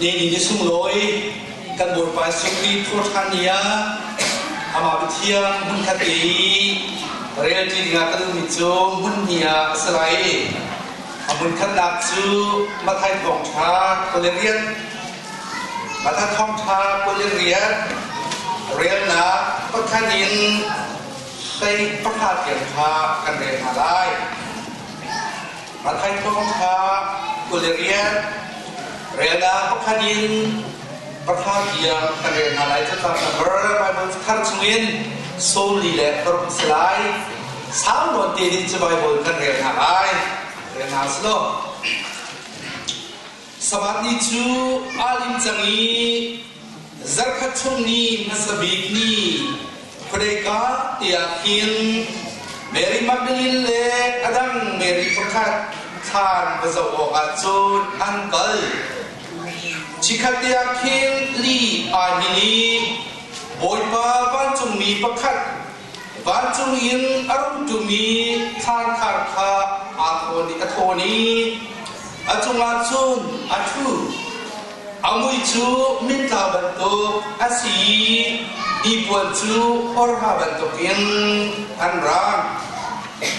Ni ni sunglawi kan Bawipa Jesuh Khrih thawhṭhan ni ah amah Pathian hmunkhat te i rel ṭi dingah ka duhmi cu hmun hnih ah a si lai. A hmunkhatnak cu Matthai Thawngṭha 28, Matthai Thawngṭha 28 relnak pakhat in 18 tiang kha kan rel hna lai. Matthai Thawngṭha 28 relnak pakhat in pahra tiang kan rel hna lai. Catlap number Bible thar chungin 46 a si lai. Sau nawn te ding cu Bible kan rel hna lai. Rel hna si law. Sabbath ni cu aa lim cang i zarkhat chung ni hmasa bik ni khuadei-ka tiah khin Mary Magdalene le a dang Mary pakhat thlan va zoh awkah cun an kal. Chikkhat te ah khin li aa hnin i Bawipa vancungmi pakhat vancung in a rung ṭum i thlangkhar kha aa thawn i a thawn i a cungah cun a ṭhu. A mui cu mintla bantuk a si i hnipuan cu horha bantukin an rang.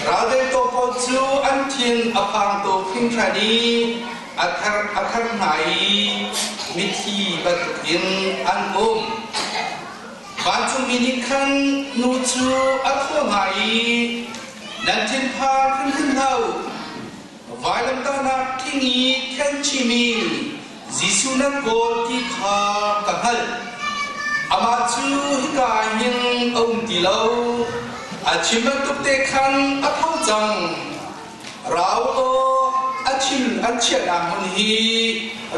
Ralvengtu pawl cu an thin a phang tuk hringhran i a ther hna i mithi bantukin an um. Vancungmi nih khan nu cu a thawh hna i, Nan thinphang hrimhrim hlah u. Vailamtahnak thing i khenchimi Jesuh nan kawl ti kha ka hngalh. Amah cu hika ah hin a um ti lo. A chim bantuk te khan a tho cang. Ra u law a chim an chiahnak hmun hi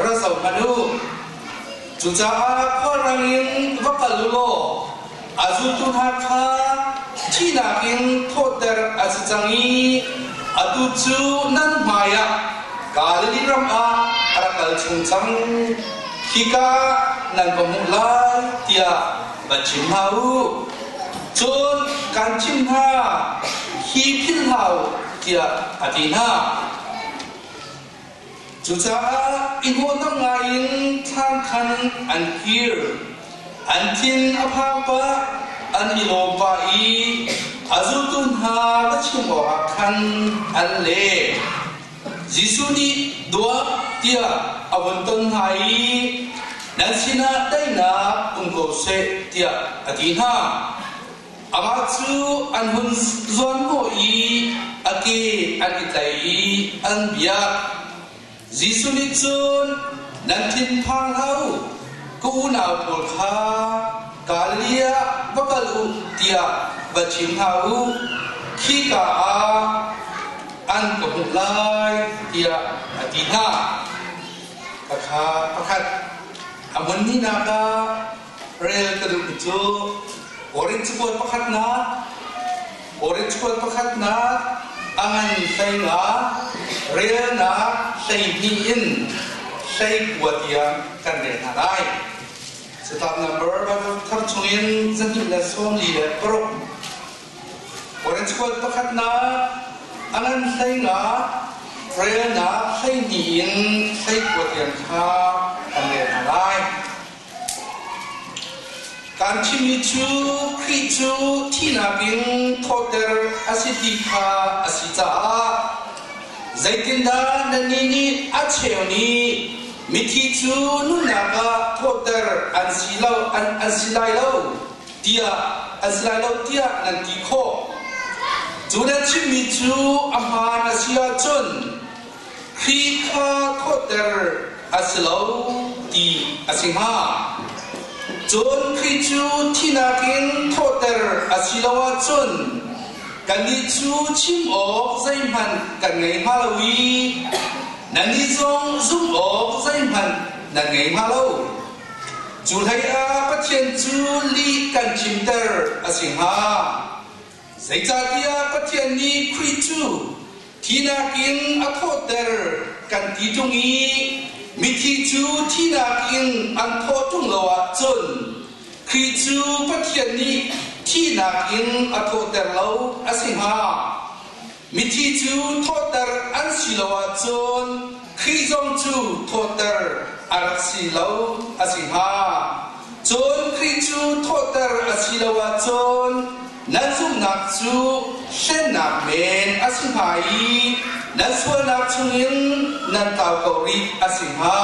ra zoh hmanh u. Cucaah khualrang in va kal u law a zultu hna kha thihnak in thawhter a si cang i atu cu nan hmaiah Galilee ram ah a rak kal chung cang. Khika nan va hmuh lai tiah va chim hna u. Cun kan chim hna, hi philh hlah u tiah a ti hna. Cucaah i hnawhnam ngaiin thlan khan an kir. An thin a phang pah, an i lawm pah i a zultu hna va chim awkah khan an le. Jesuh nih duak tiah a vun ton hna i nan sinah daihnak um ko seh tiah a ti hna. Amah cu an hun zuanhnawh i a ke an i tlaih i an biak. Jesuh nih cun, Nan thinphang hlah u, ka unau pawl kha Galilee ah va kal u tiah va chim hna u, khika ah an ka hmuh lai, tiah a ti hna. Khakha pakhat a hmun hnihnak ah Rel ka duhmi cu Korin cakuat pakhatnak, Korin cakuat pakhatnak a ngan 15, relnak 12 in 19 tiang kan rel hna lai. Catlap number Bible thar chungin 246. Korin cakuat pakhatnak a ngan 15, relnak 12 in 19 tiang kha kan rel hna lai. Kan chimmi cu Khrih cu thihnak in thawhter a si ti kha a si caah zeitindah nannih nih a cheu nih mithi cu nunnak ah thawhter an si lo an si lai lo tiah an si lai lo tiah nan ti khawh? Cu nan chimmi cu a hmaan a si ahcun Khrih kha thawhter a si lo ti a si hnga. Cun Khrih cu thihnak in thawhter a si lo ahcun kannih cu chim awk zeihmanh kan ngei hnga lo i nannih zong zumh awk zeihmanh nan ngei hnga lo. Cu hleiah Pathian cu lih kan chimter a si hnga. Zeicahtiah Pathian nih Khrih cu thinak in a thawhter kan ti ṭung i mithi cu thinak in an thawh ṭung lo ahcun Khrih cu Pathian nih thihnak in a thawhter lo a si hnga. Mithi cu thawhter an si lo ahcun Khrih zong cu thawhter a rak si lo a si hnga. Cun Khrih cu thawhter a si lo ahcun nan zumhnak cu hlennak men a si hnga i nan sualnak chungin nan tlau ko rih a si hnga.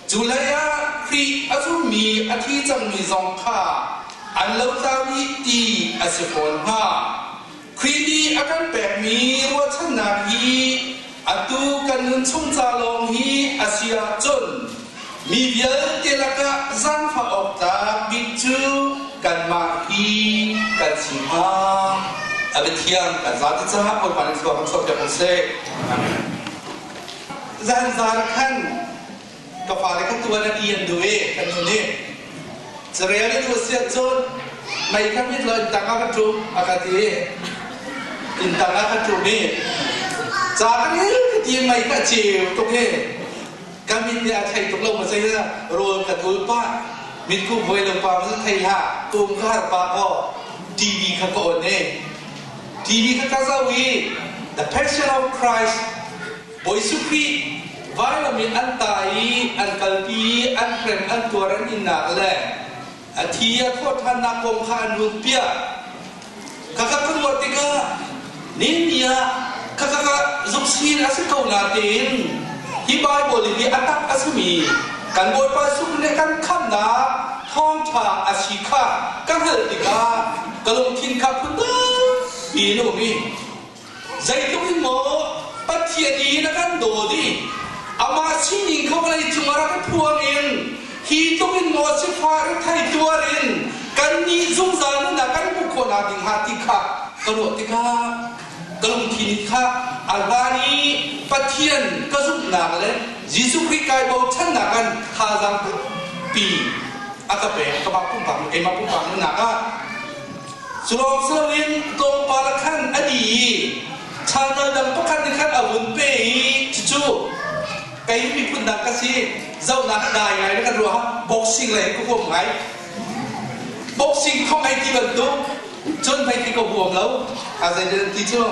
Cu leiah Khrih a zummi a thi cangmi zong kha an lotlau dih ti a si fawn hnga. Khrih nih a kan pekmi ruahchannak hi atu kan nun chung ca lawng hi a si ahcun mi vialte lakah zaangfah awk tlak bik cu kanmah hi kan si hnga. A biathiang kan zate caah Bawipa nih thluak kan chuahpiak ko seh. Zanzar khan ka fale kha tuan an i an duh i kan nu nih carel in duh siat cun mei kha mit lo in tang ah ka ṭum a ka ti in tang ah ka ṭum i ca ka rel ka ti mei kha a ceu tuk i ka mit nih a thei tuk lo ma sei rawl ka tul pah mitku voi lo pa ma thei hlah kum ka har pa ko TV kha ka on i TV kha ka zoh i The Passion of Christ Bawi Jesuh Khrih vailam in an ta i an kalpi i an hrem an tuar an innak le a thi a thawhṭhannak kong kha an run piah. Khakha ka ruah tikah ninni ah khakha ka zuksin a si ko natein hi Baibal hi a tak a simi kan Bawipa Jesuh nih kan khamhnak thawngṭha a si kha ka hngalh tikah ka lungthin kha phundang piin a um i Zeitluk in maw Pathian i na kan dawt i amah sining kha vawlei cungah rak i phuang in hi tluk in maw sifah rethei tuar in kannih zungzal nunnak kan hmuh khawhnak ding hnga ti kha ka ruah tikah ka lungthin kha a hlan i Pathian ka zumhnak le Jesuh Khrih kai bochannak kan thazaang tampi a ka pek ka mah pumpak keimah pumpak nunnak ah. Culawng si loin tlawmpal ah khan a di i channel dang pakhat nih khan a vun pe i cucu kei miphun dang ka si zohnak a dai ngai na kan ruah boxing lei ka huam ngai boxing thong hei ti bantuk cun hei ti ka huam lo a zei ti cu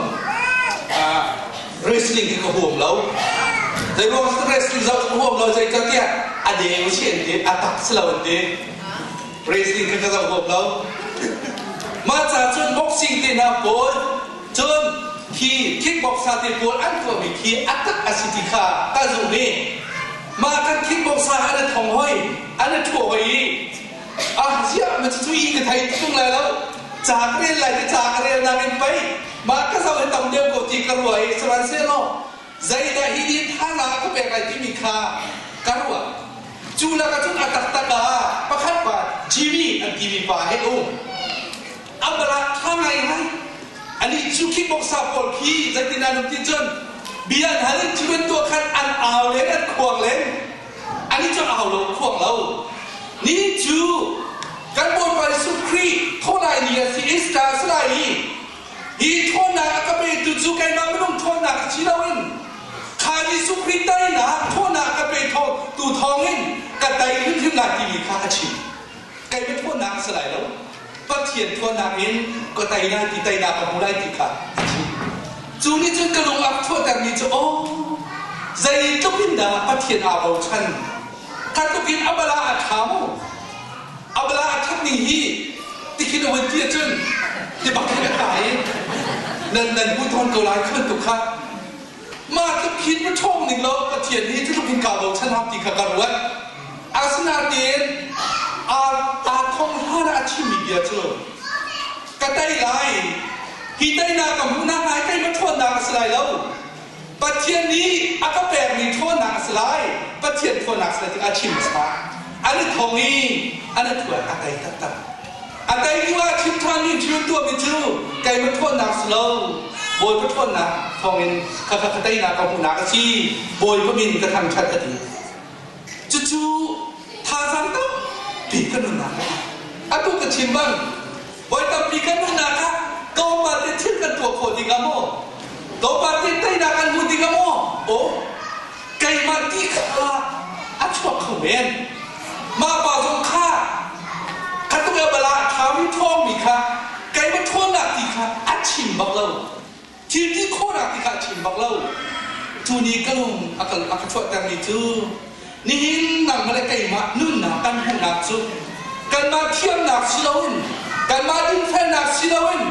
wrestling hi ka huam lo zei ruang wrestling zoh ka huam lo zei tiah a deu si an ti a tak si lo an ti Wrestling kha ka zoh huam lo. Mah ca cun boxing te hna pawl cun khi kickboxer te pawl an tuahmi khi a tak a si ti kha ka zumh i mah kan kickboxer an i thong hoi an i ṭhuah hoi i ah ziah ma cu i ka thei tung lai lo ca ka rel lai ti ca ka rel nak in pei mah ka zoh hi tam deuh ko ti ka ruah i sihmanhsehlaw zeidah hi ni thazaang a ka pek lai timi kha ka ruah. Cu lakah cun a taktak ah pakhat pa Jimmy an timi pa he um. A bala ṭha ngaingai. Anih cu kickboxer pawl khi zeitin an um ti cun bia an hal in cu tuah khan an au len an khuang len. Anih cu au lo khuang lo. Ni cu kan Bawipa Jesuh Khrih tholai ni a si Easter a si lai i Hi ṭhawnnak a ka petu cu keimah minung ṭhawnnak si loin kha Jesuh Khrih teinak ṭhawnnak a ka pe tu thawngin ka tei hrimhrim lai timi kha a chim. Keimah ṭhawnnak a si lai lo. Pathian ṭhawnnak in ka tei lai ti teinak ka hmu lai ti kha a chim. Cu nih cun ka lung a chuahtermi cu aw zeitluk in dah Pathian aa bochan. Kha tluk in a bala a ṭha mu. A bala a ṭhat ning hi tikhin a hun ti ahcun ti bak hin a tla i nan nan hmu tawn ko lai khi bantuk kha mah tluk hin va ṭhawng ning law Pathian hi cutluk hin kaa bochan hau ti kha ka ruat. Asinain aa aa thong hlan ah a chimmi bia cu ka tei lai hi teinak ka hmuhnak lai keimah ṭhawnnak a si lai lo Pathian nih a ka pekmi ṭhawnnak a si lai. Pathian ṭhawnnak a si lai tikah a chim hmasa. An i thong i an i thuan a tei taktak. A tei hnu ah chim ṭhanmi thil tuahmi cu keimah ṭhawnnak si lo. Bawipa ṭhawnnak thawngin ka ka teinak ka hmuhnak a si. Bawipa min ka thangṭhat a ti. Cucu thazaang tampi ka nunnak ah atu ka chim bang voi tampi kan nunnak ah tlawmpal te thil kan tuah khawh ding ah maw tlawmpal te teinak kan hmuh ding ah maw aw keimah ti kha a chuak kho men mah pa zong kha kha tuk bala ṭhami ṭhawngmi kha keimah ṭhawnnak ti kha a chim bak lo thil ti khawhnak ti kha a chim bak lo. Cu ni ka lung a ka a ka chuahtermi cu nihin nangmah le keimah nunnak kan hmuhnak cu kanmah thiamnak si loin kanmah dinfelnak si loin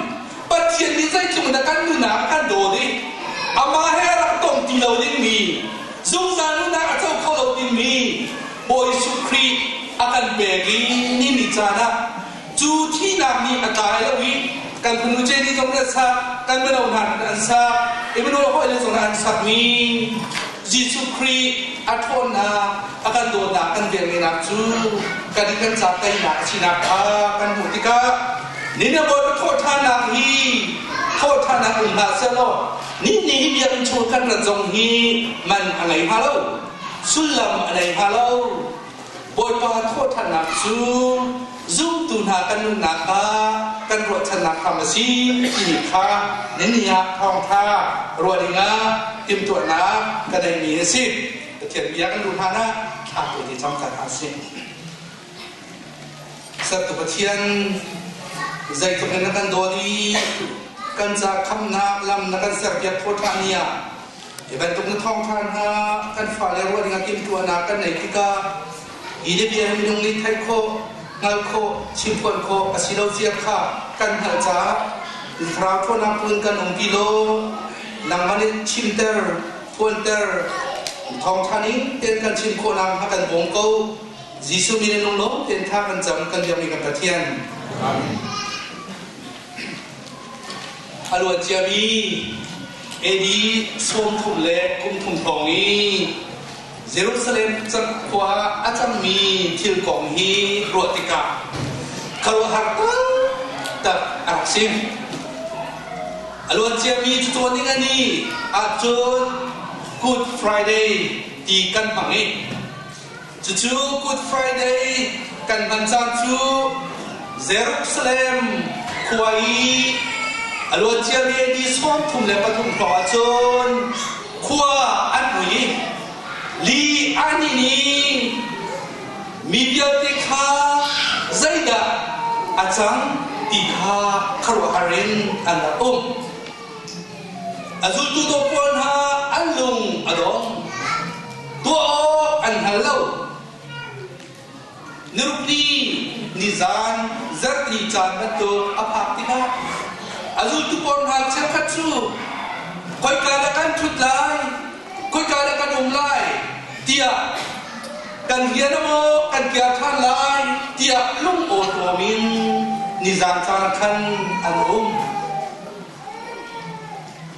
Pathian nih zeitluk in dah kan nunnak a kan dawt i amah he a rak tong ti lo dingmi zungzal nunnak a co kho lo dingmi Bawi Jesuh Khrih a kan pek i ni ni caan ah cu thihnak nih a tlai lo i kan fanu Jenny zong nih a sak, kan mino hna nih an sak, Emmanuel hawile zong nih an sakmi Jesuh Khrih a ṭhawnnak, a kan dawtnak, kan velngeihnak cu kan i kan ca teinak a sinak kha kan hmuh tikah ni na Bawipa thawhṭhannak hi thawhṭhannak um hlah sehlaw ni ni hi biakinn chung kan rat zong hi man a ngei hnga lo, sullam a nei hnga lo. Bawipa thawhṭhannak cu zumtu hna kan nunnak ah kan ruahchannak hram a si timi kha nini ah thawngṭha ruah dingah timhtuahnak ka neihmi a si. Pathian bia kan duh hlan ah thla tu ti cang ta hna sih. Sertu Pathian zeitluk in na kan dawt i kan ca khamnak lam na kan serpiak thawṭhan ni ah Hi bantuk na thawngṭha hna kan fale ruah dingah timhtuahnak kan neih tikah hi bia hi minung nih theih khawh, hngalh khawh, chimphuan khawh a si lo cia kha kan hngalh caah thlarau ṭhawnnak tu in kan um ti law nangmah nih chimter, phuanter, thawngṭha ning tein kan chim khawhnak hnga kan bawm ko. Jesuh min in lunglawm tein thla kan cam kan biakmi kan Pathian. Amen. A luan ciami AD 30 le kum thum hrawng i Jerusalem khua ah a cangmi thil kong hi ruah tikah khuaruahhar taktak a rak si. A luan ciami cucawn ding a ni ahcun Good Friday ti kan hmang i Cucu Good Friday kan hman caan cu Jerusalem khua i a luanciami AD 33 hrawng ahcun khua an mui i li an in i mi vialte kha zeidah a cang ti kha khuaruahhar in an rak um. A zultu pawl hna an lung a dong. Tuah awk an hngal lo. Nirukni nizan zarhni caan bantuk a phak tikah a zultu pawl hna cheukhat cu khoika dah kan ṭhut lai, khoika dah kan um lai tiah kan rian maw kan kiar ṭhan lai tiah lung awṭawm in nizan caan khan an um.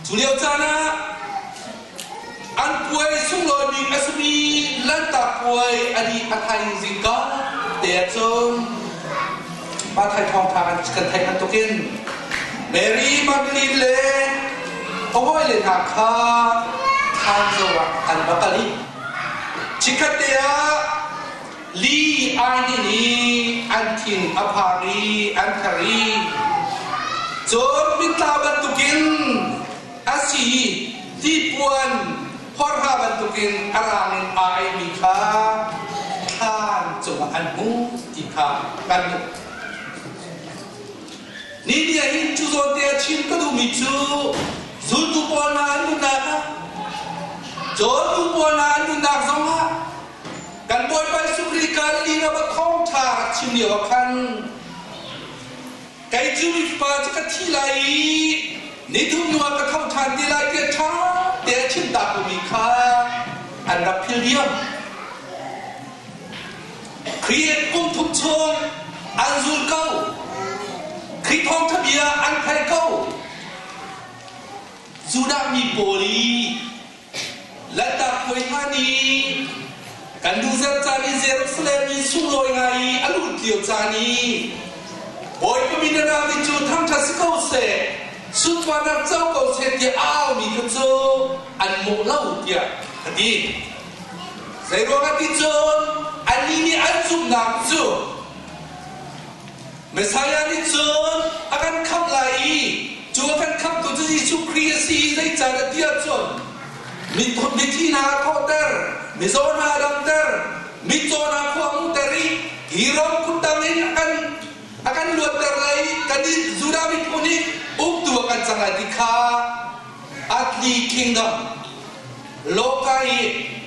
Cu lio caan ah an puai sunglawi bik a simi Lanhtak puai a dih a thaizing zingka te ah cun Mathai thawngṭha kan theih bantukin Mary Magdalene le a hawile hna kha thlan zoh ah an va kal i chikkhat te ah Li ai nih i an thin a phar i an ther i cun mitla bantukin a si i tipuan horha bantukin a rang in aa aihmi kha thlan cungah an hmuh ti kha kan hmuh. Ni ni ah hin cu zawn te ah chim ka duhmi cu zultu pawl hna an nunnak ah cawltu pawl hna an nunnak zongah Kan Bawipa Jesuh Khrih Galilee ram ah thawngṭha rak chim lio ah khan kei cu mi fapa cu ka thi lai i nithum hnu ah ka tho ṭhan te lai tiah ṭha te a chim ta komi kha an rak phil diam. Khrih kum thum chung an zul ko. Khrih thawngṭha bia an thei ko. Judah mi pawl i Lanhtak puai hlan i kan duhzat caan i Jerusalem i sunglawi ngai i a lut lio caan i Bawipa min a rami cu thangṭhat si ko seh, sunparnak co ko seh tiah a aumi kha cu an mawh lo tiah ka ti. Zeiruangah ti cun annih nih an zumhnak cu Messiah nih cun a kan khamh lai i cu a kan khamhtu cu Jesuh Khrih a si i zeicahdah ti ahcun mithi hna a thawhter, mizaw hna a damter, mitcaw hna khua a hmuhter i hi ram kuttang in a kan a kan luatter lai i kannih Judah miphun nih uktu a kan cang lai ti kha earthly kingdom. လောကရဲ့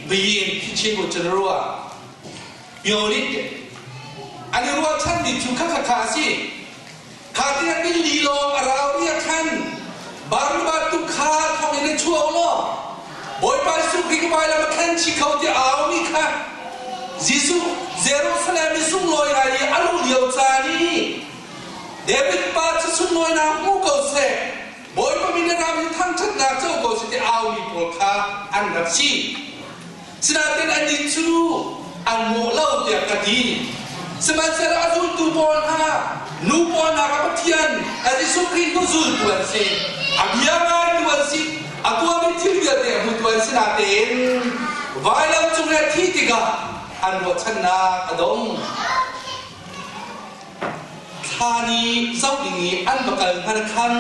ဘုရင်ဖြစ်ခြင်းကိုကျွန်တော်တို့ကမျှော်လင့်တယ်။အန်ရောချန်ဒီချူခခခါစီခါတိယပိလီလောအရာဝိခန်ဘာရဘတုခါထောင်းနေချူအောင်လောဘိုင်ပါစုခိကပိုင်လာမခန်ချီခေါတီအာဝိခါဂျေစုဂျေရုဆလမ်ဆုလောရာယအလူလျောချာနီဒေဗစ်ပါချဆုလောနာမူကောဆေဘိုင်ပမီနရာမီထန်ချတ်နာချောကောစီအာဝိပေါ်ခါအန်ရစီစနာတဲ့ အန်ဒီချူအန်မောလောက်တဲ့ကတိစမန်ဆရာဇူတူပေါ်ဟာနူပေါ်နာကပတီယန်အဒီဆုခရီနူဇူတူန်စီအဘီယာငိုင်တူန်စီအတူအမီတီလတဲ့ဟူတူန်စီနာတဲ့ဝိုင်လမ်ချုံရတီတိကအန်ဝချနာအဒုံทานีเจ้าดิงีอันบกัลพันคัน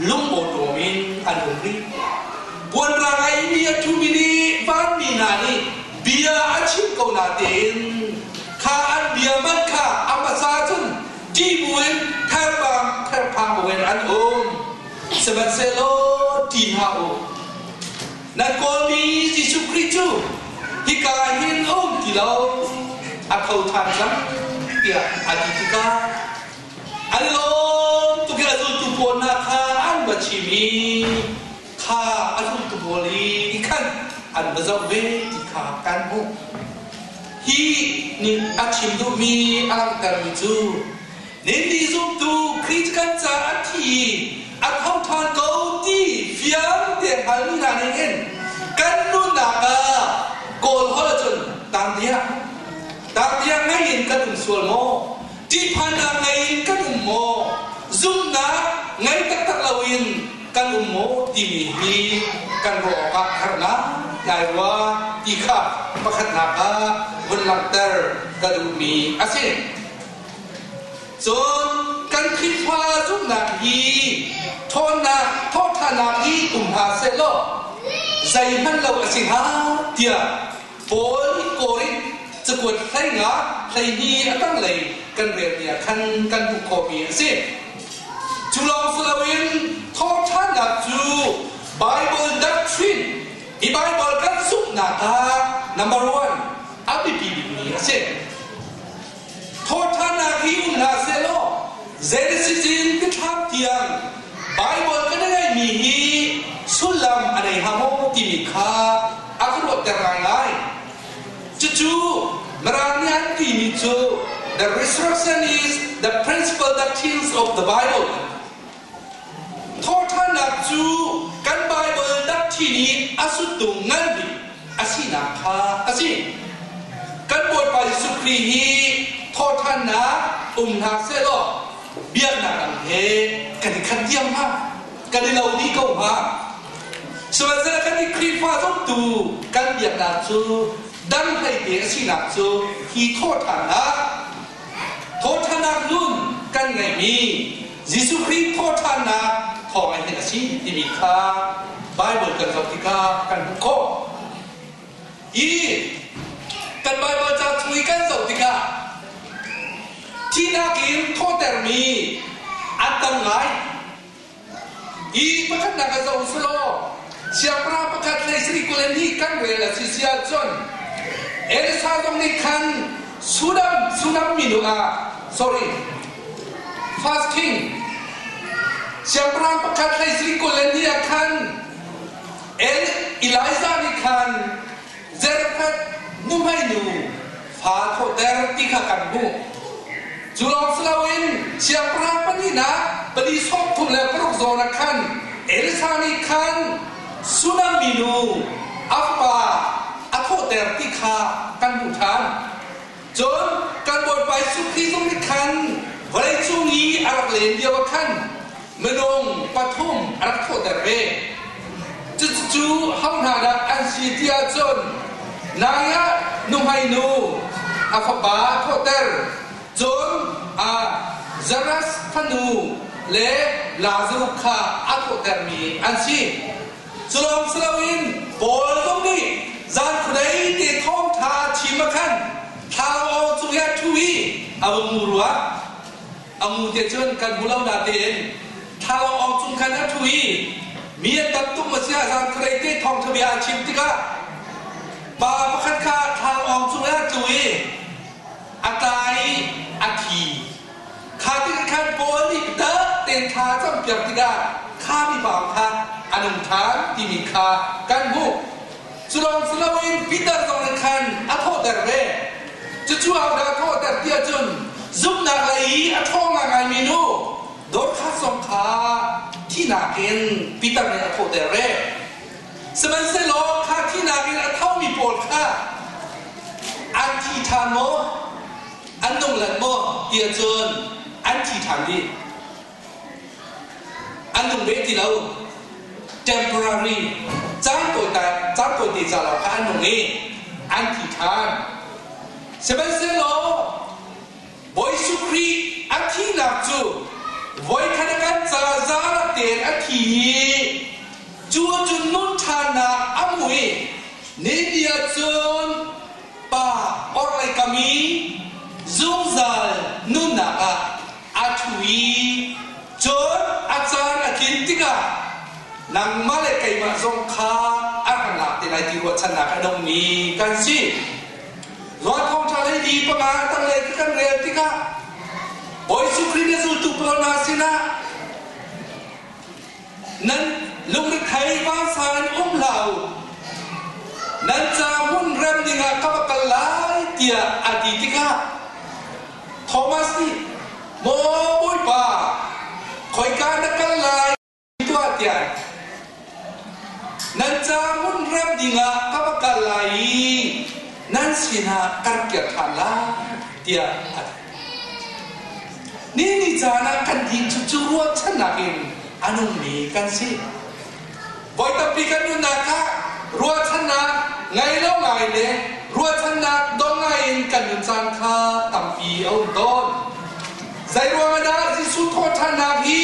ลุงโอโตมินอันอุริปวนรางไอเมียทูมินีบ้านมีนานีเบียอาชิมเกานาเตนคาอันเบียมันคาอัมซาจุนจีบุเวนแทบางแทบพางบุเวนอันอมสมัเซโลตีฮาโอนักกอมีจิสุคริจูฮิกาหินอมกิโลอัเขาทานซังเตียอดีติกาอันลมตุกิอาซุตุปนาคาอันบัชิมีคาอาซุตุบลีขันอันบะเจ้าเวติขากันบุฮีนี่อาชิมดูมีอัลังการมิจูนินดีซุมตูคริสกันจาอัทีอัทาทานเกาตีฟิยมเตียฮัลนาเงินกันนุนากาโกลฮอลจนตามเดียตามเดียไงยินกันอุส่วนโมที่พานาไงกันอุโมซุมนาไงตักตักลาวินกันอุโมตีมีฮีกันรอกะฮรนะนายว่าตีข้าประคัตนากาบุญลังเตอร์กระดูมีอาเซจนกันคิดว่าซุมนาฮีทนนาทอทานาฮีอุมหาเซโลใจมันเราอสิฮาเตียปอลโกริจะกดใส่งาใส่ฮีตั้งเลยกันเรียนเนี่ยคันกันบุคมีสิจุลองสลาวินทอท่านนักจู Bible doctrine ที่ Bible กันสุนาคา number one อัปปีมีสิทอท่านนักฮีอุณาเซโลเจเนซิสินพิทับเทียง Bible กันได้มีฮีสุลัมอะไรฮามติมีคาอักรวดแต่รายไงจู่ๆมรานิอันตีมีจู The resurrection is the principal doctrines of the Bible. ทอท่านักจูกันไบเบิลดักที่นี้อสุตุงงันดิอาศินาคาอาศิกันบทไปสุครีฮีทอท่านาอุมนาเซโลเบียกนักอันเฮกันขันเยี่ยมมากกันเราดีก็มาส่วนจะกันที่ครีฟ้าต้องตูกันเบียกนักจูดังให้เดียสินักจูฮีโทษฐานะโทษฐานะนุ่นกันไงมียิสุคริสต์โทษฐานะทองไอเห็นสิที่มีค่าไบเบิลกันสับติกากันบุคคอีกันไบเบิลจะช่วยกันสับติกาที่นักกินโทษแต่มีอันตังไงอีประคันนักจะอุสโลเสียปราประคันเลยสิกุเลนีกันเวลาสิเสียจนเอลิซาตรงนี้คันสุดำสุดำมินุอา sorry First King เสียปราประคันเลยสิกุเลนีคันเอลอิไลซานิคันเซรฟัตนุไม่นูฟาโทเดรติขกันบุจุลองสลาวินเสียปราปนีนะปฏิสมทุมเลปรุกโซนคันเอลิซานิคันสุนามินูอัฟบาอัโทเดรติขากันบุทานจนการบวชไปสุขีสุนิคันวันช่วงนี้อารักเลนเดียวกันมนงปทุมอารักโทเดรเวจู่จู่ห้องนาดาอันซีเตียจนนายะนุไฮนูอัฟบาโทเดรจนอาซารัสฟนูและลาซรุคาอัโทเดรมีอันซีสุลอมสลาวินบอลตรงนี้จานคนไหนที่ท้องทาชิมขันทาโอจุยาทุวีอามูรัวอามูเตจนกันบุลาวนาเตนทาโอจุคันทุวี Mi an tam tuk maw si ah zan khuadei te thawngṭha bia a chim tikah pa pakhat kha thlangawng cungah a tlu i a tla i a thi. Kha tikah khan Paul nih biatak tein thla a campiak tikah kha mipa kha a nung ṭhan timi kha kan hmuh. Cu lawng si loin Peter zong nih khan a thawhter ve. Cucu ahodah a thawhter ti ahcun zumhnak lei i a ṭhawng ngaingaimi nu Dorcas zong kha thihnak in Peter nih a thawhter ve. Sihmanhsehlaw kha thihnak in a thomi pawl kha an thi ṭhan maw? An nung lan maw? Ti ahcun an thi ṭhan dih. An nung ve ti lo. Temporary caan tawi caan tawite ca lawng kha an nung i an thi ṭhan. Sihmanhsehlaw Bawi Jesuh Khrih a thihnak cu voikhat a kan ca zarak tein a thi i cu cun nun ṭhannak a hmu i ni ah cun Pa orhlei kam i zungzal nunnak ah a ṭhu i cun a caan a tlin tikah nangmah le keimah zong kha a kan lak te lai ti ruahchannak a nungmi kan si. Luan thawngṭha lei di panga tanglei ka kan rel tikah Bawi Jesuh Khrih na zultu pawl hna sinah nan lungrethei vansa in um hlah u nan ca hmun rem dingah ka va kal lai tiah a ti tikah Thomas nih Maw Bawipa khoika na kal lai tuah tiah nan ca hmun rem dingah ka va kal lai i nan sinah ka rak kir ṭhan lai tiah a ti. Ni ni caan ah kan dih cu cu ruahchannak in a nungmi kan si. Voi tampi kan nunnak ah ruahchannak ngei lo ngai le ruahchannak dong ngai in kan nun caan kha tampi a um tawn. Zeiruang ah dah Jesuh thawhṭhannak hi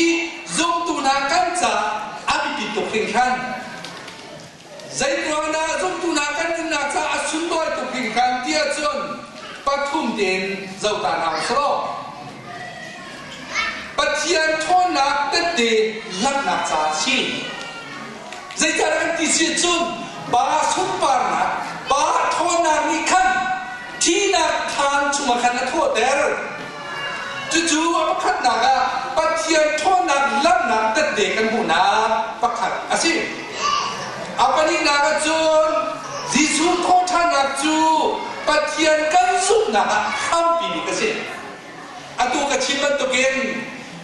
zumtu hna kan caah a biapit tuk hringhran? Zeiruang dah zumtu hna kan nunnak caah a sunlawi tuk hringhran ti ahcun pathum tein zoh ta hna usih. Pathian ṭhawnnak tette langhnak caah a si. Zeicahtiah kan ti si cun Pa sunparnak, Pa ṭhawnnak nih khan thihnak thlaan chungah khan a thawhter. Cucu a pakhatnak ah Pathian ṭhawnnak lamnak tette kan hmuhnak pakhat a si. A pahnihnak ah cun Jesuh thawhṭhannak cu Pathian kan zumhnak ah hrampi bik a si. Atu ka chim bantukin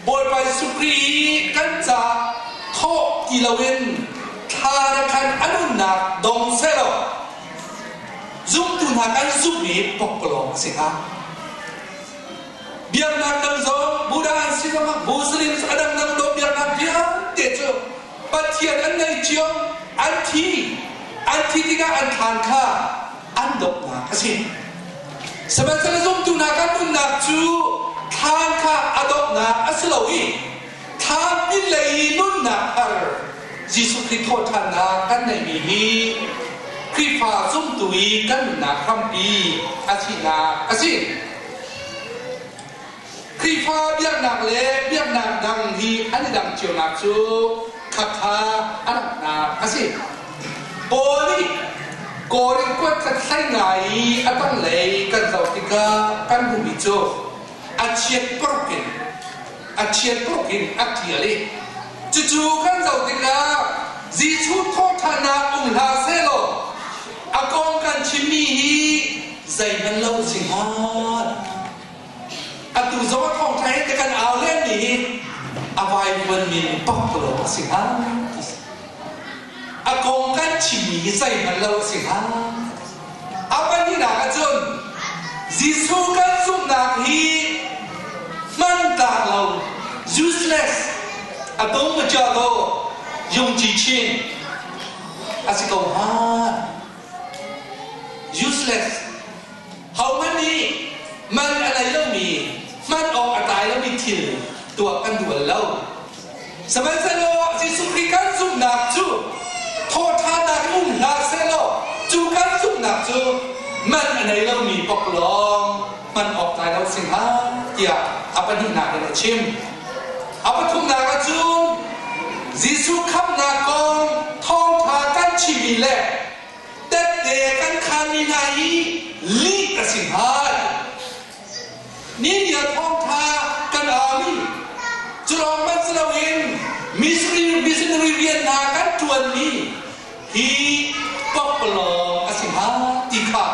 Bawipa Jesuh Khrih i kan caah thawh ti loin thla le khan a nunnak dong sehlaw zumtu hna kan zumhmi pokpalawng a si hnga. Biaknak dang zong Buddha an si zongah Muslims a dangdang dawh biaknak vialte cu Pathian an ngei cio, an thi, an thi tikah an thlan kha an donghnak a si. Sihmanhsehlaw zumtu hna kan nunnak cu thlan kha a donghnak a si lo i thlan pinlei i nunnak thar Jesuh Khrih thawhṭhannak kan neihmi hi Khrihfa zumtu i kan nunnak hrampi a sinak a si. Khrihfa biaknak le biaknak dang hi an i dang cionak cu khakha a langhnak a si. Paul nih Korin kuat khat hlei ngai i a tanglei kan zoh tikah kan hmuhmi cu a chiat paruk in a chiat paruk in a ṭial i cucu kan zoh tikah Jesuh thawhṭhannak um hlah sehlaw a kong kan chimmi hi zeihmanh lo si hnga. Atu zong a thawngṭha hi ka kan au lenmi hi a vaivuanmi pakpalawng a si hnga. A kong kan chimmi hi zeihmanh lo a si hnga. A pahnihnak ahcun Jesuh kan zumhnak hi hmantlak lo useless a dong ma chia do yung chi chin a si ko hnga. Useless Hohmanh nih man a nei lomi, hman awk a tlai lomi thil tuah kan duh bal lo. Sihmanhsehlaw Jesuh Khrih kan zumhnak cu thawhṭhannak in um hlah sehlaw cu kan zumhnak cu man a nei lomi poklawng hman awk tlai lo si hnga tiah a pahnihnak in a chim. A pathumnak ah cun. Jesuh khamhnak kong thawngṭha kan chimmi le tette kan khanmi hna hi lih a si hnga. Ni nia thawngṭha kan aumi cu lawng hmanh si loin missionary rian hna kan ṭuanmi hi pakpalawng a si hnga ti kha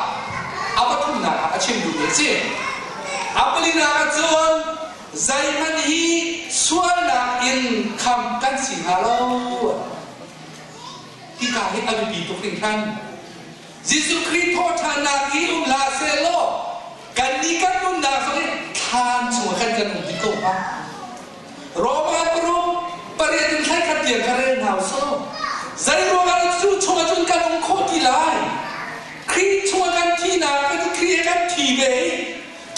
a pathumnak ah a chim duhmi a si. A palinak ah cun zeihmanh hi sualnak in kham kan si hnga lo. Hika hi a biapi tuk hringhran. Jesuh Khrih thawhṭhannak hi um hlah sehlaw kannih kan nunnak zong hi thlan chungah khan kan um dih ko hnga. Roma paruk pariat in thlaikhat tiang kha rel hna usih. Zeiruangah cu chungah cun kan um khawh ti lai? Khrih chungah kan thihnak kan Khrih he kan thi ve i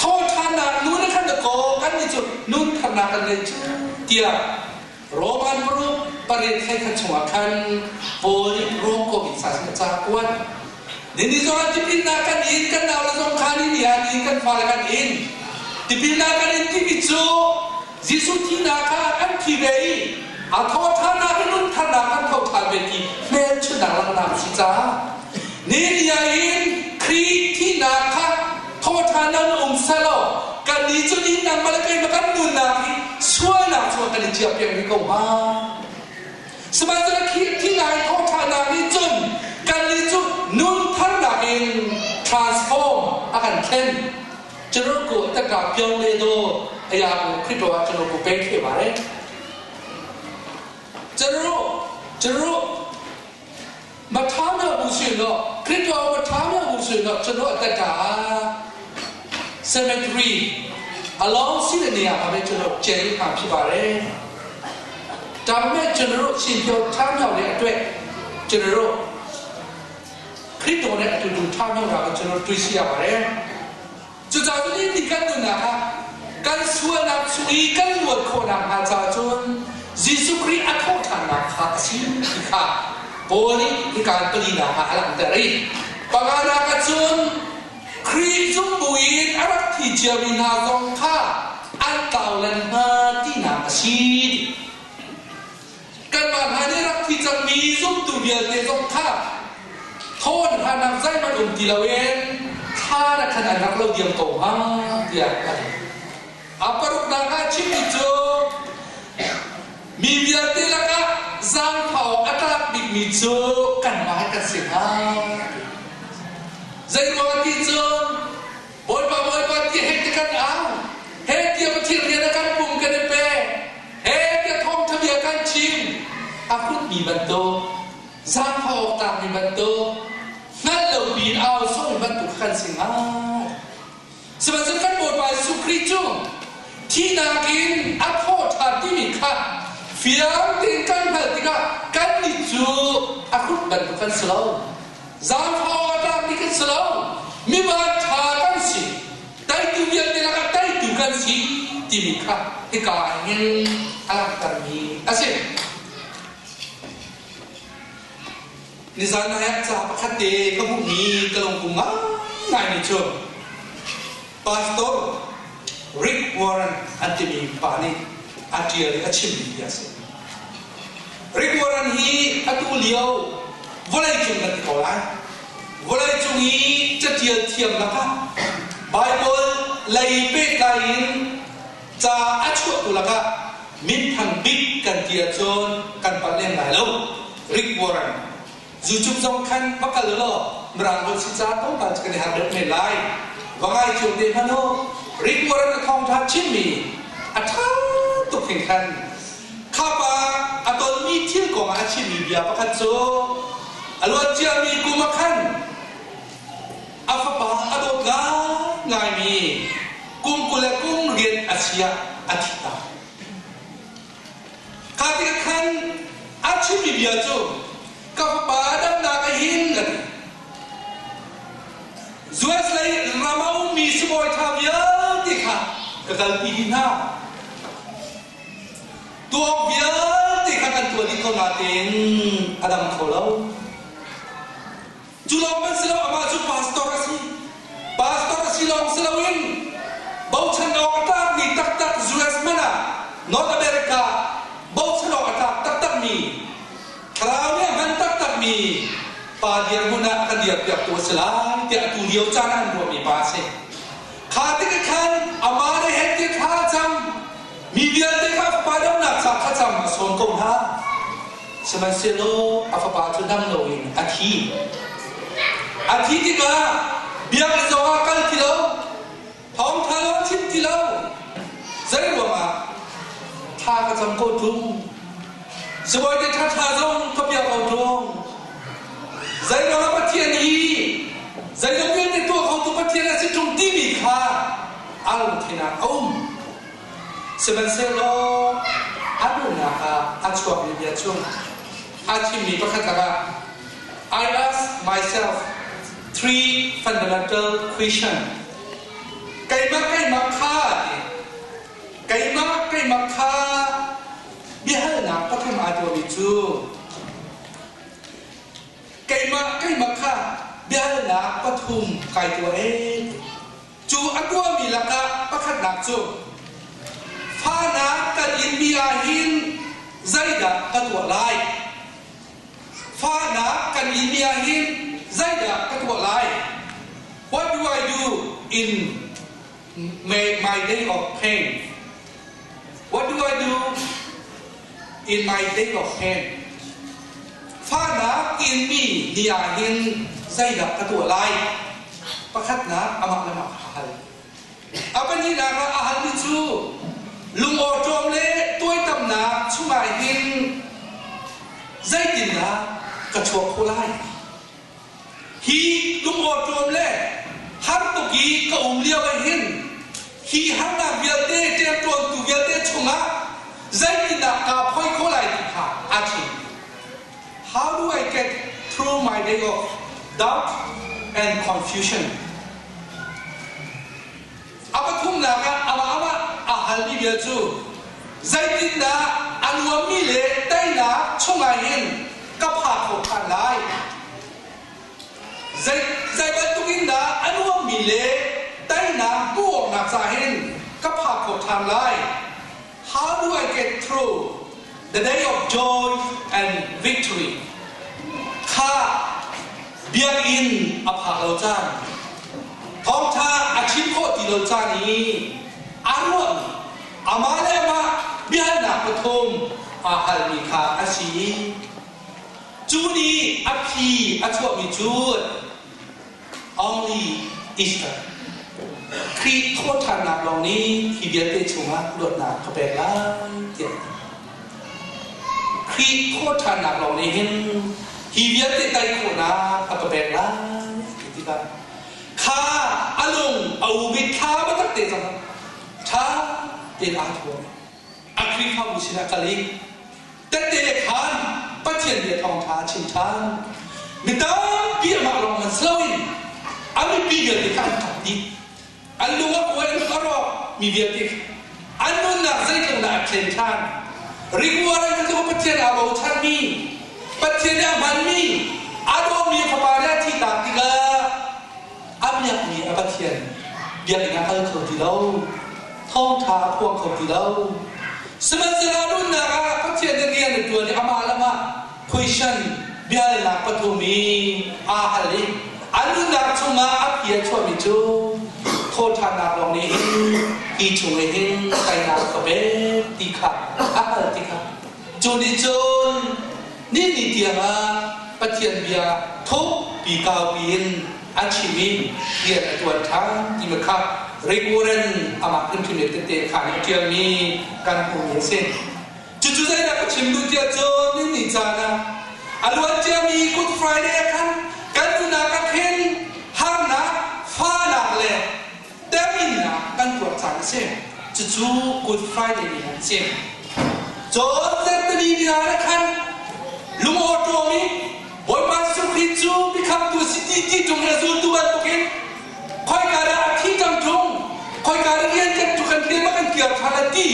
thawhṭhannak nun a khan kaw kan nih cu nun tharnak kan ngei cu tiah Roman paruk pariat thlaikhat chungah khan Paul nih Rom kong in sa sin a ca kuat. Nini zong ah tipilnak kan in, kan naule zong kha ni ni ah ni kan fale kan in. Tipilnak kan in timi cu Jesuh thihnak kha kan thi ve i a thawhṭhannak in nuntharnak kan tho ṭhan ve ti hmelchunhnak langhnak a si caah ni ni ah hin Khrih thihnak kha thawhṭhannak na um selaw kannih cu ni nangmah le keimah kan nunnak hi sualnak chungah kan i ciahpiak rih ko hnga. Sihmanhsehlaw Khrih thihnak in thawhṭhannak nih cun kannih cu nun tharnak in transform a kan thlen. Churku taka pyong le do aya ku Khrito ah churku pe khe ba re. Churu churu ma tha na bu sin lo Khrito ma tha na bu sin lo churu ataka cemetery along si le nia ha be churu cherry ha phi ba re. Tam me churu chin pyo tha na le atwe churu ခရစ်တော်နဲ့အတူတူထားမြောက်တာကိုကျွန်တော်တွေ့ရှိရပါတယ်။Cucaah cun ni kan nunnak ah kan sualnak chung i kan luat khawhnak hnga caah cun Jesuh Khrih a thawhṭhannak kha a si ti kha Paul nih hika palinak ah a langhter i panganak ah cun Khrih zumh buin a rak thi ciami hna zong kha an tlau lan hna tinak a si. Kanmah hna nih rak thi cangmi zumtu vialte zong kha thawn hranak zeihmanh um ti loin thla na khan an rak lo diam ko hnga tiah a ti. A paruknak ah chimmi cu mi vialte lakah zaangfah awk a tlak bikmi cu kanmah hi kan si hnga. Zeiruang ti cun Bawipa Bawipa ti hei ti kan au he tiah Pathian rian a kan pum kan i pe he tiah thawngṭha bia kan chim a hrutmi bantuk zaangfah awk tlakmi bantuk hngalh lo piin au sawhmi bantuk kan si hnga. Sihmanhsehlaw kan Bawipa Jesuh Khrih cu thihnak in a thawhṭhan timi kha fiang tein kan hngalh tikah kannih cu a hrut bantuk kan si lo. Zaangfah awk a tlakmi kan si lo. Mi vanṭha kan si. Teitu vialte lakah teitu kan si timi kha hika ah hin a langhtermi a si. Nizan ah ca pakhat te ka hmuhmi ka lungpum ngaingaimi cu Pastor Rick Warren an timi pa nih a ṭial i a chimmi bia a si. Rick Warren hi atu lio vawleicung kan ti ko lai. Vawleicung i catial thiam lakah Bible lei pehtlai in ca a chuahtu lakah minthang bik kan ti ahcun kan palh lem lai lo. Rick Warren YouTube zong khan va kal law Mirang holh si ca tlawmpal cu kan i harh deuh men lai. Va ngai cio te hmanh u. Rick Warren a thawngṭha chimmi a ṭha tuk hringhran. Kha pa a tonmi thil kong ah a chimmi bia pakhat cu a luan ciami kum ah khan a fapa a dawt ngaingaimi kum 20 le kum riat a si ah a thi ta. Kha tikah khan a chimmi bia cu ka fapa damnak a hin a ti. US lei ram a ummi sibawi ṭha vialte kha ka kalpi dih hna. Tuak vialte kha kan tuah dih ko nain a dam kho lo. Cu lawng man si lo, amah cu pastor a si. Pastor a si lawng si loin bochan awk a tlakmi taktak US man ah North America bochan awk a tlak taktakmi mi pa dirhmun ah kan dirpiaktu a si lai tiah atu lio caan ah an ruahmi pa a si. Kha tik khan amah le he ti thla a cam. Mi vialte kha a fapa damnak ca thlacam a sawm ko hna. Sihmanhsehlaw a fapa cu dam loin a thi. A thi tikah biakinn zongah kal ti lo, thawngṭha lawng chim ti lo. Zei ruangah thla ka cam ko ṭung? Sibawi te ṭhaṭha zong ka piak ko ṭung. Zei ruangah Pathian hi zeizong vialte tuah khotu Pathian a si ṭung timi kha a lungthin ah a um. Sihmanhsehlaw a nunnak ah a chuakmi bia chung a chimmi pakhat lakah I ask myself three fundamental question. Keimah keimah kha ti. Keimah keimah kha biahalnak pathum aa tuahmi cu keimah keimah kha biahalnak pathum kai tuah ee Cu a tuahmi lakah pakhatnak cu fahnak kan inmi ahhin zeidah ka tuah lai? Fahnak kan inmi ahhin zeidah ka tuah lai? What do I do in my, my day of pain? What do I do in my day of pain? Fahnak inmi ni ahhin zeidah ka tuah lai? Pakhatnak amah le mah a hal. A pahnihnak ah a halmi cu lungawṭawm le tuaitamnak chungah hin zeitindah ka chuak khawh lai? Hi lungawṭawm le har tuk i ka um lio ah hin hi harnak vialte ṭemṭawntu vialte chungah zeitindah kaa phoih khawh lai ti kha aa thim. How do I get through my day of doubt and confusion? A pathumnak ah amah amah aa halmi bia cu zeitindah a nuammi le teinak chungah hin ka phak khawh ṭhan lai? Zei, zei bantuk in dah a nuammi le teinak hmuh awknak ca hin ka phak khawh ṭhan lai? How do I get through the day of joy and victory? Kha biakinn a phak lo caan, thawngṭha a chim khawh ti lo caan i aa ruahmi, amah le amah biahalnak pathum aa halmi kha a si. Cu nih a phi a chuahmi cu Only Easter. Khrih thawhṭhannak lawng nih hi vialte chungah luatnak ka pek lai tiah a ti. Khrih thawhṭhannak lawng nih hin hi vialte tai khawhnak a ka pek lai ti tikah kha a lung a um i thla biatak te cang ṭha tein aa thuam. A Khrihfabu sinah kal i tette le khan Pathian bia thawngṭha a chim ṭhan. Mi tampi amah lawng man si loin a mipi vialte kha an ṭap dih. An lung a kuai, an a rawk mi vialte kha an nunnak zeitluk dah a thlen ṭhan. Ringua ran cu Pathian aa bochanmi, Pathian nih a hmanmi, a dawmi fapa nih a thihtak tikah a biakmi a Pathian biakinn ah kal kho ti lo, thawngṭha a phuang kho ti lo. Sihmanhsehlaw nunnak ah Pathian nih rian a ṭuan i amah le amah question biahalnak pathum i aa hal i a nunnak chungah a phi a chuahmi cu thawṭhannak lawng nih hin hi chung i hin teinak ka pek ti kha a hal ti kha cu nih cun ni ni tiangah Pathian bia thukpi kaupi in a chim i rian a ṭuan ṭhan ti kha Reverend amah hrimhrim nih tette kha nih a ṭialmi kan hmuhmi a si. Cucu zeidah ka chim duh tiah cun ni ni caan ah a luan ciami Good Friday ah khan kan nunak ah khin harnak, fahnak le teminnak kan tuar caan a si. Cucu Good Friday ni an si. Cun Zarhteni ni ah khan lungawṭawm i Bawipa Jesuh Khrih cu mikhamtu si ti ti ṭung i a zultu bantukin khoika dah a thi cang ṭung, khoika dah rian kan ṭu kan liam ah kan kir ṭhan a ti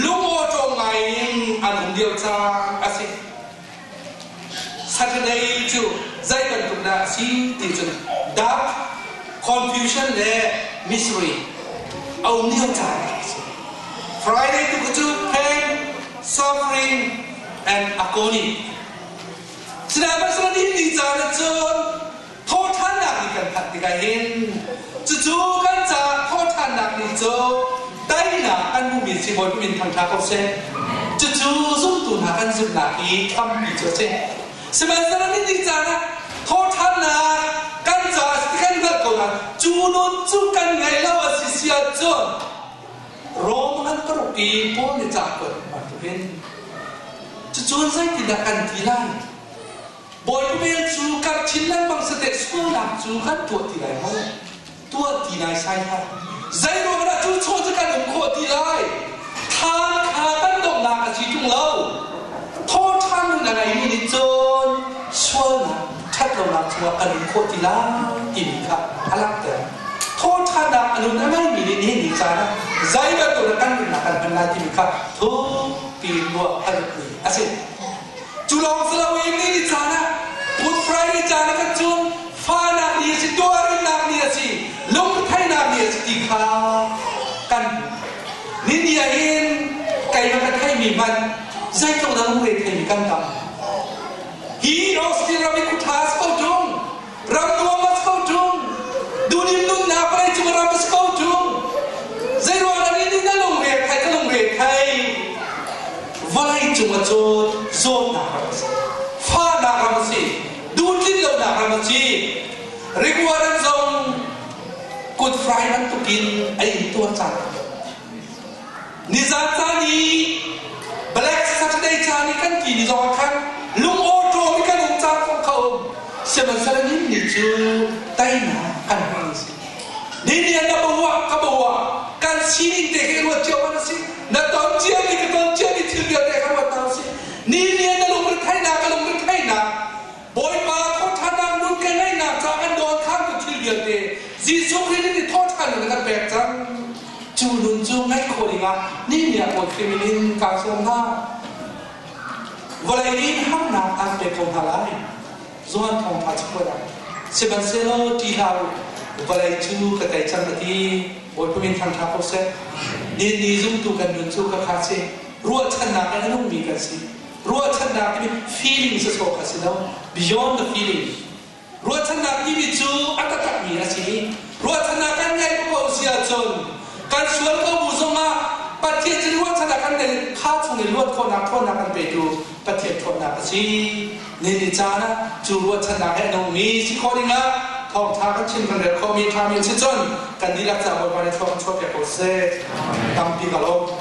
lungawṭawm ngai in an um lio caan a si. Saturday cu zei bantuk dah a si ti cun dark confusion le mystery a um lio caan a si. Friday tu cu pain, suffering and agony. Sihmanhsehlaw ni ni caan ah cun thawhṭhannak ni kan phanh tikah hin cucu kan caah thawhṭhannak ni cu teinak kan hmuhmi si Bawipa min thangṭha ko seh. Cucu zumtu hna kan zumhnak i hrampi cu a si. Sihmanhsehlaw ni ni caan ah thawhṭhannak kan caah kan hngalh ko nain cu nun cu kan ngei lo a si si ahcun Rom an paruk i Paul nih ca kuat bantukin cucun zeitindah kan ti lai? Bawipa vel cu karh chin lengmang siteh sualnak cu kan tuah ti lai maw? Tuah ti lai sai hlah. Zeiruang dah cu chaw cu kan um khawh ti lai? Thlan kha kan donghnak a si ṭung lo. Thawṭhan nun a ngeimi nih cun sualnak ṭhatlonak chungah kan um khawh ti lai timi kha a langhter. Thawṭhannak a nun a ngeimi nih nihin ni caan ah zei bantuk dah kan nunnak kan hman lai timi kha thukpi ruah a lut a si. Cu lawng si loin ni ni caan ah Good Friday caan ah khan cun fahnak ni a si, tuarinnak ni a si, lungretheihnak ni a si ti kha kan ni ni ah hin keimah ka theimi hmanh zeitluk dah lungre theimi kan tam. Hi Austin ram i khuṭha a si ko ṭung, ram nuam a si ko ṭung, duhdim nunnak vawleicung ram a si ko ṭung. Zeiruang dah ni ni na lungre thei ka lungre thei? Vawlei cung ah cun zawtnak ram a si, fahnak ram a si, duhtlin lonak ram a si. Riguaran zong Good Friday bantukin a intuar cang. Nizan caan i Black Saturday caan i kan ti ni zong ah khan lung awṭawm i kan um caan zong kha um. Sihmanhsehlaw nin ni cu teinak kan hmang a si. Ni ni ah na bawa ka bawa kan sining te khi ruat cio man a si. Na ton ciami ka ton ciami thil vialte kha ruat hna usih. Ni ni ah na lungretheihnak ka lungretheihnak Bawipa thawhṭhannak nun ka ngeihnak caah kan dawn khantu thil vialte Jesuh Khrih nih thawhṭhan nun a kan pek cang. Cu nun cu ngaih khawh dingah ni ni ah Bawi Khrih min in kaan sawm hna. Vawlei nih harnak aan pek ko hna lai. Johan thawngṭha cakuat ah sihmanhsehlaw ṭih hlah u, vawlei cu ka tei cang a ti. Bawipa min thangṭha ko seh. Ni ni zumtu kan nun cu ka kha si. Ruahchannak in a nungmi kan si. Ruahchannak timi feeling sawsawh kha si lo. Beyond the feeling. Ruahchannak timi cu a taktakmi a si. Ruahchannak kan ngeih ko si ahcun kan sual ko bu zongah Pathian sin ruahchannak kan ngeih kha chung in luat khawhnak ṭhawnnak kan petu Pathian ṭhawnnak a si. Ni ni caan ah cu ruahchannak he a nungmi si khawh dingah thawngṭha kan chim kan rel khawhmi ṭhami si cun kan dihlak ca Bawipa nih thawng chuahpiak ko seh. Tampi ka lawm.